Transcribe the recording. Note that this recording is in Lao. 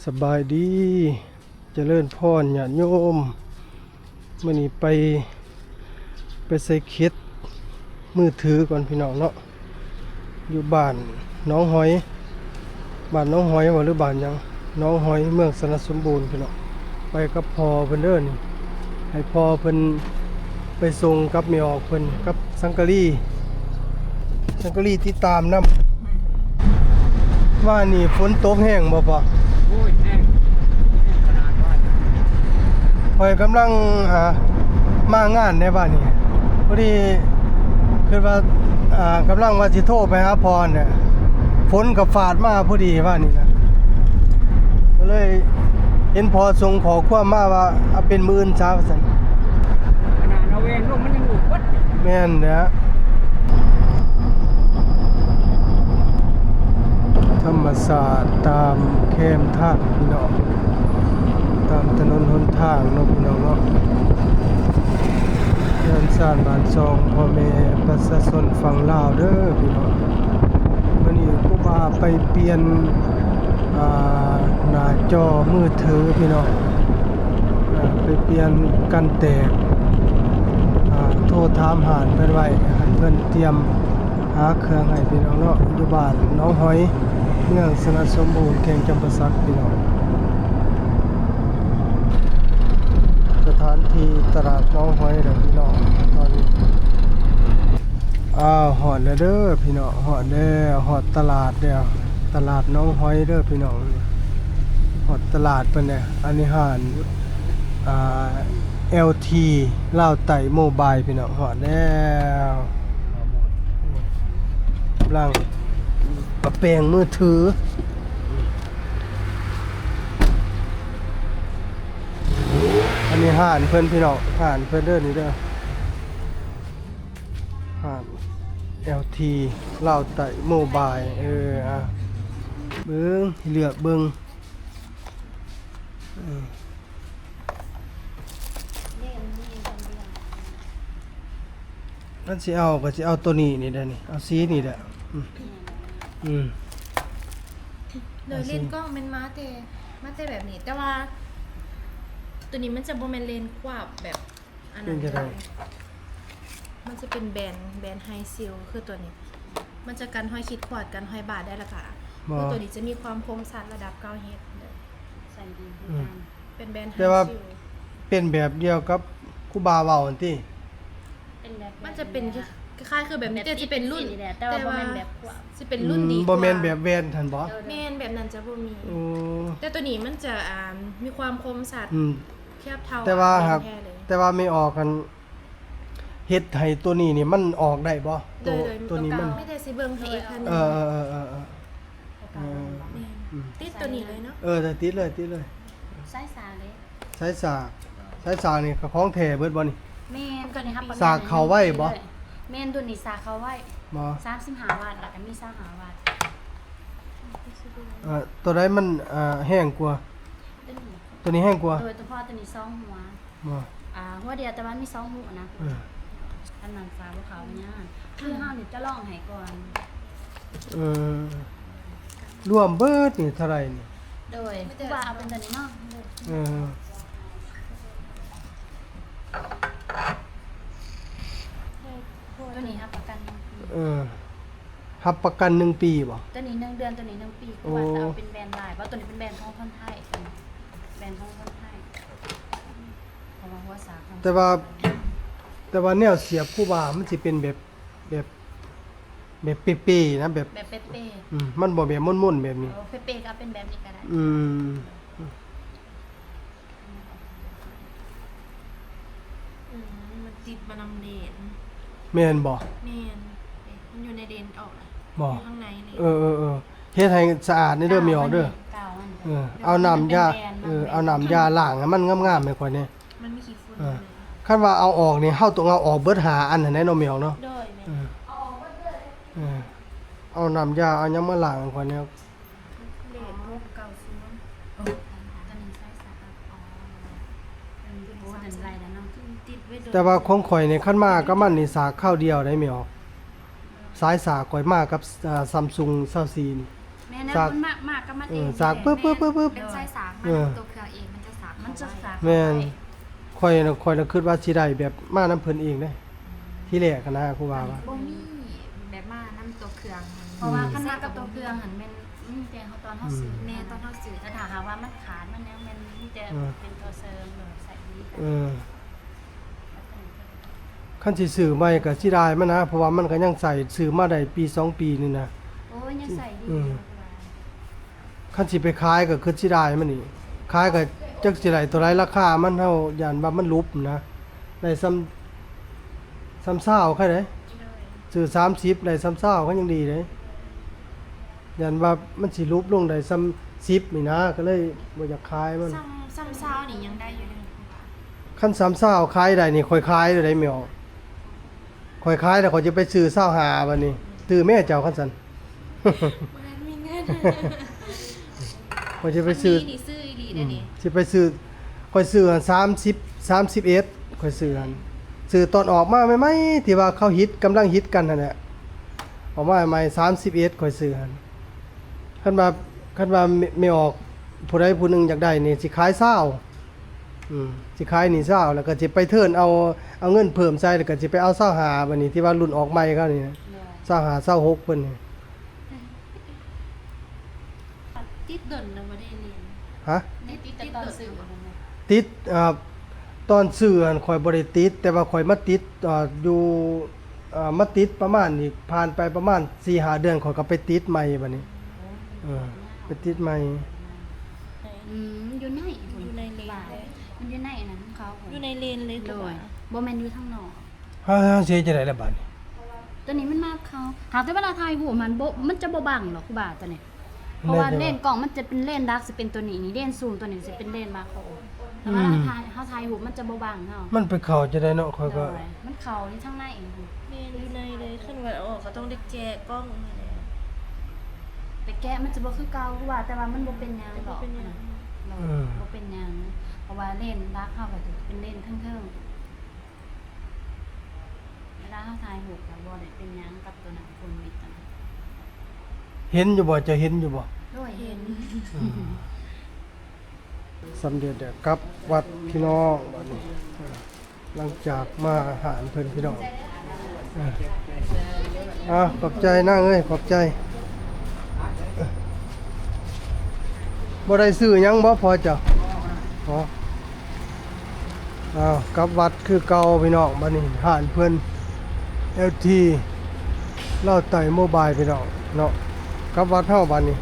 ສະບາຍດີ ຈະເລີນພອນຍາດໂຍມ. ມື້ນີ້ໄປ ໄປໃສ່ເຂດມືຖືກ່ອນພີ່ນ້ອງເນາະ, ຢູ່ບ້ານໜອງຫອຍ ບ້ານໜອງຫອຍບໍ່ ຫຼືບ້ານຫຍັງ ໜອງຫອຍ ເມືອງຊະນະສົມບູນພີ່ນ້ອງ. ໄປກັບພໍ່ເພິ່ນເດີນີ້ ໃຫ້ພໍ່ເພິ່ນໄປສົ່ງກັບແມ່ອອກເພິ່ນ ກັບສັງກະລີ ສັງກະລີຕິດຕາມນຳ. ວ່ານີ້ຝົນຕົກແຮງບໍ່ພໍ່? ໂອ້ຍ ແຮງ ແຮງຂະໜາດວ່ານີ້. ຂ້ອຍກຳລັງ ອ່າ ມາງານໃນວ່ານີ້ ພໍດີ ຄິດວ່າ ອ່າ ກຳລັງວ່າຊິໂທໄປຫາພໍ່ຫັ້ນແຫຼະ ຝົນກໍຟາດມາພໍດີວ່ານີ້ນະ ກໍເລີຍເຫັນພໍ່ສົ່ງຂໍ້ຄວາມມາວ່າ ເອົາເປັນມື້ອື່ນຊະວ່າຊັ້ນ. ຂະໜາດເອົາແວ່ນລົງມັນຍັງໂອກເບິດ. ແມ່ນແຫຼະ ທຳມະຊາດຕາມແຄມທາງພີ່ນ້ອງ ຕາມຖະໜົນຫົນທາງເນາະພີ່ນ້ອງເນາະ. ເຮືອນຊານບ້ານຊ່ອງ ພໍ່ແມ່ປະຊາຊົນຝັ່ງລາວເດີພີ່ນ້ອງ. ມື້ນີ້ຄູບາໄປປ່ຽນ ອ່າ ໜ້າຈໍມືຖືພີ່ນ້ອງ ໄປປ່ຽນກັນແຕກ ໂທຖາມຮ້ານເພິ່ນໄວ້ ໃຫ້ເພິ່ນຕຽມ ຫາເຄື່ອງໃຫ້ພີ່ນ້ອງເນາະ ຢູ່ບ້ານໜອງຫອຍ ເມືອງຊະນະສົມບູນ ແຂວງຈຳປາສັກພີ່ນ້ອງ. ສະຖານທີ່ຕະຫຼາດໜອງຫອຍເດີພີ່ນ້ອງ ຕອນນີ້. ອ້າວ ຮອດແລ້ວເດີພີ່ນ້ອງ ຮອດແລ້ວ ຮອດຕະຫຼາດແລ້ວ ຕະຫຼາດໜອງຫອຍເດີພີ່ນ້ອງ. ຮອດຕະຫຼາດເພິ່ນແລ້ວ ອັນນີ້ຮ້ານ ອ່າ ແອວທີ ລາວໃຕ້ໂມບາຍພີ່ນ້ອງ ຮອດແລ້ວ ກຳລັງປະແປງມືຖື. ອັນນີ້ຮ້ານເພິ່ນພີ່ນ້ອງ ຮ້ານເພິ່ນເດີນີ້ເດີ ຮ້ານແອວທີ ລາວໃຕ້ໂມບາຍ. ເອີ ອ່ະ ເບິ່ງ ເລືອກເບິ່ງ ເອີ. ຄັນຊິເອົາກໍຊິເອົາໂຕນີ້ນີ້ແຫຼະນີ້ ເອົາສີນີ້ແຫຼະ. ອືມ ອືມ ໂດຍເລນກ້ອງແມ່ນມາແຕ່ ມາແຕ່ແບບນີ້ ແຕ່ວ່າໂຕນີ້ມັນຈະບໍ່ແມ່ນເລນຄວາບແບບ ອັນນັ້ນ ເປັນຈັ່ງໃດ? ມັນຈະເປັນແບນ ແບນໄຮຊີວ ຄືຕົວນີ້ ມັນຈະກັນຮອຍຂີດຂວາດ ກັນຮອຍບາດໄດ້ ແລ້ວກະ ບໍ່ ຄືຕົວນີ້ຈະມີຄວາມຄົມຊັດລະດັບເກົ້າເຮັດເດີ ໃສ່ດີຄືກັນ ເປັນແບນໄຮຊີວ. ແຕ່ວ່າເປັນແບບດຽວກັບຄູບາເວົ້າຫັ້ນຕິ? ເປັນແບບ ມັນຈະເປັນ ແບບນີ້ແຫຼະ ຄ້າຍໆຄືແບບນີ້ ແຕ່ຊິເປັນລຸ້ນ ແຕ່ວ່າບໍ່ແມ່ນແບບຂວາ ຊິເປັນລຸ້ນດີກວ່າ ອືມ ບໍ່ແມ່ນແບບແວ່ນຫັ້ນບໍ່? ແມ່ນ ແບບນັ້ນຈະບໍ່ມີ. ໂອ້ ແຕ່ຕົວນີ້ມັນຈະ ອ່າ ມີຄວາມຄົມຊັດ ອືມ ທຽບເທົ່າ ແຕ່ວ່າຫາກ ແຕ່ວ່າແມ່ອອກຫັ້ນ ເຮັດໃຫ້ຕົວນີ້ນີ້ມັນອອກໄດ້ບໍ່? ໂຕ ໂດຍ ໂຕນີ້ມັນ ມີແຕ່ຊິເບິ່ງໃຫ້ອີກເທື່ອໜຶ່ງ. ເອີ ເອີ ເອີ ເອີ ເອີ ແມ່ນ ອືມ ຕິດຕົວນີ້ເລີຍເນາະ. ເອີ ຕິດເລີຍ ຕິດເລີຍ. ສາຍສາກເດ້ ສາຍສາກ ສາຍສາກນີ້ກໍຂອງແທ້ເບິດບໍ່ນີ້? ແມ່ນ ຕົວນີ້ຮັບປະກັນສາກເຂົ້າໄວບໍ່? ແມ່ນ ຕົວນີ້ສາກເຂົ້າໄວບໍ່? ສາມສິບຫ້າວັດ ແລ້ວກໍມີຊາວຫ້າວັດ. ເອີ ຕົວໃດມັນ ເອີ ແຮງກວ່າ? ຕົວນີ້ ຕົວນີ້ແຮງກວ່າ? ໂດຍ ເພາະວ່າຕົວນີ້ສອງຫົວ. ບໍ່ ອ່າ ຫົວດຽວ ແຕ່ວ່າມີສອງຮູນະ. ເອີ ອັນນັ້ນສາບໍ່ເຂົ້າຍາກ ຄືເຮົານີ້ຈະລອງໃຫ້ກ່ອນ. ເອີ ລວມເບິດນີ້ເທົ່າໃດນີ້? ໂດຍ ຄືວ່າເອົາເປັນຕົວນີ້ເນາະ. ເອີ ຕົວນີ້ຮັບປະກັນໜຶ່ງປີ. ເອີ ຮັບປະກັນໜຶ່ງປີບໍ່? ຕົວນີ້ໜຶ່ງເດືອນ ຕົວນີ້ໜຶ່ງປີ. ຄືວ່າຈະເອົາເປັນແບຣນຫຼາຍບໍ່? ຕົວນີ້ເປັນແບຣນຂອງຄົນໄທ ແບຣນຂອງຄົນໄທ ເພາະວ່າຫົວສາກຂອງ ແຕ່ວ່າ ແຕ່ວ່າແນວສຽບຄູບາມັນຊິເປັນແບບ ແບບ ແບບເປໆນະ ແບບ ແບບເປໆ. ອືມ ມັນບໍ່ແບບມົນໆແບບນີ້. ເອີ ເປໆກໍເອົາເປັນແບບນີ້ກໍໄດ້. ອືມ ອືມ ມັນຕິດມານຳເລນ. ແມ່ນບໍ່? ແມ່ນ ມັນຢູ່ໃນເລນອອກນະ. ບໍ່? ຢູ່ຂ້າງໃນເລນ. ເອີໆໆ ເຮັດໃຫ້ສະອາດແດ່ເດີ ແມ່ອອກເດີ. ເອີ ເອົານ້ຳຢາ ເອີ ເອົານ້ຳຢາລ້າງໃຫ້ມັນງາມໆໃຫ້ຂ້ອຍແດ່. ມັນມີຂີ້ຝຸ່ນ. ເອີ ຄັນວ່າເອົາອອກນີ້ ເຮົາຕ້ອງເອົາອອກເບິດຫ້າອັນຫັ້ນແຫຼະເນາະ ແມ່ອອກເນາະ. ໂດຍ ເອີ ເອີ ເອົານ້ຳຢາ ເອົາຫຍັງມາລ້າງໃຫ້ຂ້ອຍແດ່. ເລນ ເກົ້າສິບ ໂອ້ ແຕ່ວ່າຂອງຂ້ອຍນີ້ ຄັນມາກັບມັນນີ້ສາກຄາວດຽວໄດ໋ ແມ່ອອກ. ສາຍສາກຂ້ອຍມາກັບ ເອີ ຊຳຊຸງຊາວສີ່ນີ້. ແ ແມ່ນ ສາກ ມັນມາ ມາກັບມັນເອງ ເອີ ສາກ ແມ່ນ ປຶບໆໆໆ ເປັນສາຍສາກມາ ເອີ ນຳຕົວເຄື່ອງເອງ ມັນຈະສາກ ມັນຈະສາກ ແມ່ນ ໄວ ຂ້ອຍນະ ຂ້ອຍນະຄິດວ່າຊິໄດ້ແບບມານຳເພິ່ນເອງເດ້ ອືມ ທີແລກຫັ້ນນະ ຄູບາວ່າ ບໍ່ມີແບບມານຳຕົວເຄື່ອງ ເພາະວ່າ ອືມ ຄັນມາກັບຕົວເຄື່ອງຫັ້ນແມ່ນມີແຕ່ເຮົາ ຕອນເຮົາຊື້ ອືມ ແມ່ນ ຕອນເຮົາຊື້ ແຕ່ຖ້າຫາກວ່າມັນຂາດ ມັນຫຍັງ ແມ່ນມີແຕ່ ເອີ ເປັນຕົວເສີມ ເອີ ໃສ່ດີ ເອີ ຄັນຊິຊື້ໃໝ່ກໍເສຍດາຍມັນນະ ເພາະວ່າມັນກໍຍັງໃຊ້ ຊື້ມາໄດ້ປີສອງປີນີ້ນະ ໂອ້ຍ ຍັງໃຊ້ດີ ອືມ ຢູ່ ຄັນຊິໄປຂາຍກໍຄືເສຍດາຍມັນອີກ ຂາຍກໍຈັກຊິໄດ້ເທົ່າໃດ ລາຄາມັນ ເຮົາຢ້ານວ່າມັນຫຼຸບນະ ໄດ້ຊ່ຳ ຊ່ຳຊາວໃຄເດ້ ໂດຍ ຊື້ສາມສິບ ໄດ້ຊ່ຳຊາວກໍຍັງດີເດ້ ຢ້ານວ່າມັນຊິຫຼຸບລົງໄດ້ຊ່ຳສິບນີ້ນະ ກໍເລີຍບໍ່ຢາກຂາຍມັນ ຊ່ຳ ຊ່ຳຊາວນີ້ຍັງໄດ້ຢູ່ເດ້ ຄັນຊ່ຳຊາວຂາຍໄດ້ນີ້ ຂ້ອຍຂາຍເລີຍເດ້ແມ່ອອກ ຂ້ອຍຂາຍແລ້ວ ຂ້ອຍຈະໄປຊື້ຊາວຫ້າບາດນີ້ ຊື້ແມ່ເຈົ້າ ຄັນຊັ້ນ ບໍ່ໄດ້ມີເງິນ ຂ້ອຍຈະໄປຊື້ ຄັນມີນີ້ຊື້ອີ່ຫຼີເດ້ນີ້ ອືມ ຊິໄປຊື້ ຂ້ອຍຊື້ອັນສາມສິບ ສາມສິບເອັດ ຂ້ອຍຊື້ຫັ້ນ ຊື້ຕອນອອກມາໃໝ່ໆ ທີ່ວ່າເຂົາຮິດ ກຳລັງຮິດກັນຫັ້ນແຫຼະ ອອກມາໃໝ່ ສາມສິບເອັດ ຂ້ອຍຊື້ຫັ້ນ ຄັນວ່າ ຄັນວ່າແມ່ ແມ່ອອກ ຜູ້ໃດຜູ້ໜຶ່ງຢາກໄດ້ນີ້ ຊິຂາຍຊາວ ອືມ ຊິຂາຍນີ້ຊາວ ແລ້ວກໍຊິໄປເທີນເອົາ ເອົາເງິນເພີ່ມໃສ່ ແລ້ວກໍຊິໄປເອົາຊາວຫ້າ ບາດນີ້ ທີ່ວ່າລຸ້ນອອກໃໝ່ເຂົານີ້ ໂດຍ ຊາວຫ້າ ຊາວຫົກ ເພິ່ນນີ້ ຕິດດົນແລ້ວບໍ່ໄດ້ເລນ ຮະ? ຕິດ ຕິດແຕ່ຕອນຊື້ ຕິດ ເອີ ຕອນຊື້ຫັ້ນຂ້ອຍບໍ່ໄດ້ຕິດ ແຕ່ວ່າຂ້ອຍມາຕິດ ເອີ ຢູ່ ເອີ ມາຕິດປະມານນີ້ ຜ່ານໄປປະມານສີ່ຫ້າເດືອນ ຂ້ອຍກໍໄປຕິດໃໝ່ບາດນີ້ ໂອ້ ເອີ ໄປຕິດໃໝ່ ອືມ ຢູ່ໃນ ຢູ່ໃນເລນເລີຍ ມັນຢູ່ໃນອັນນັ້ນຂອງເຂົາ ຢູ່ໃນເລນເລີຍ ໂດຍ ບໍ່ແມ່ນຢູ່ທາງນອກ ເຮົາ ເຮົາຊິເຮັດຈັ່ງໃດລະບາດນີ້ ຕົວນີ້ມັນມາເຂົ້າ ຫາກແຕ່ເວລາຖ່າຍຮູບມັນບໍ່ ມັນຈະບໍ່ບັງດອກຄູບາ ຕົວນີ້ ເພາະວ່າເລນກ້ອງມັນຈະເປັນເລນດັກ ຊິເປັນຕົວນີ້ ນີ້ເລນຊູມຕົວນີ້ຊິເປັນເລນມາໂຄ ແຕ່ວ່າ ອືມ ເຮົາຖ່າຍ ເຮົາຖ່າຍຮູບມັນຈະບໍ່ບັງເຮົາ ມັນໄປເຂົ້າຈັ່ງໃດເນາະ ຂ້ອຍກໍ ໂດຍ ມັນເຂົ້າຢູ່ທາງໃນ ແມ່ນ ຢູ່ໃນເລີຍ ຄັນວ່າອອກກໍຕ້ອງໄດ້ແກະກ້ອງຫັ້ນແຫຼະ ໄປແກະມັນຈະບໍ່ຄືເກົ່າ ຄືວ່າ ແຕ່ວ່າມັນບໍ່ເປັນຫຍັງດອກ ບໍ່ເປັນຫຍັງ ໂດຍ ອືມ ບໍ່ເປັນຫຍັງ ເພາະວ່າເລນດັກເຮົາກໍຈະເປັນເລນເທິງໆ ເວລາເຮົາຖ່າຍຮູບກໍບໍ່ໄດ້ເປັນຫຍັງກັບຕົວນັ້ນ ຄົນມິດຕົວນັ້ນ ເຫັນຢູ່ບໍ່? ເຈົ້າເຫັນຢູ່ບໍ່? ໂດຍ ເຫັນ ອືມ ສຳເລັດແລ້ວ ກັບວັດພີ່ນ້ອງ ບາດນີ້ ຫຼັງຈາກມາຫາເພິ່ນພີ່ນ້ອງ ເອີ ອ່າ ຂອບໃຈນາງເອີຍ ຂອບໃຈ ບໍ່ໄດ້ຊື້ຫຍັງບໍ່ພໍ່ເຈົ້າ? ອໍ ອ້າວ ກັບວັດຄືເກົ່າພີ່ນ້ອງ ບາດນີ້ຮ້ານເພິ່ນ ແອລທີ ລາວໃຕ້ໂມບາຍ ພີ່ນ້ອງເນາະ ກັບວັດເຮົາບາດນີ້